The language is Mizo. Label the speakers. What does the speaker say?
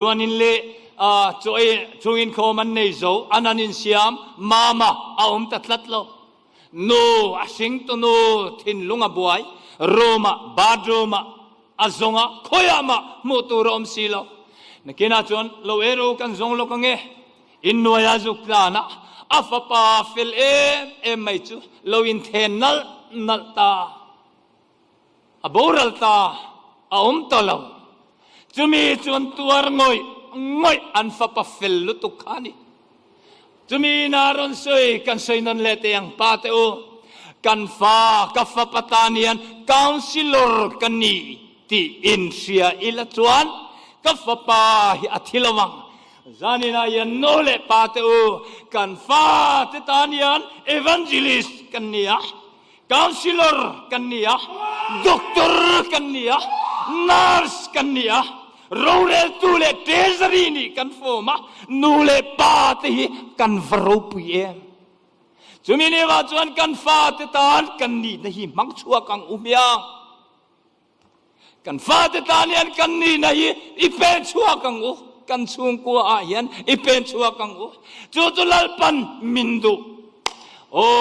Speaker 1: Chuanin le chaw ei chungin khawm an nei zo, an an insiam mama a awm ta tlat lo. Nu a hringtu nu thinlung a buai, room ah, bathroom ah a zawng a, khawiah mah hmuh tur a awm si lo. Nakinah chuan lo ei ro kan zawng lawk ange, innuai a zuk tlan a, a fapa fel em em mai chu lo inthen nalh nalh ta. A boral ta, a awm ta lo. Chumi chuan tuar ngawih ngawih an fapa fel lutuk kha a ni. Chumi ina rawn sawi kan sawi nawn leh teh ang pa teh u, kan fa, ka fapa tan hian councillor ka ni tih inhria ila chuan ka fapa hi a thi lo ang. Zaninah hian nu leh pa teh u, kan fa te tan hian evangelist kan ni a. Councillor kan ni a, Doctor kan ni a, Nurse kan ni a, roreltu leh Treasury nih kan form a, nu leh pa te hi kan va ropui em. Chumi ni vah chuan kan fate tan kan nihna hi hmang chhuak ang u hmiang. Kan fate tan hian kan nihna hi i pen chhuak ang u, kan chhungkua ah hian i pen chhuak ang u. Chu chu Lalpan min duh. Aw.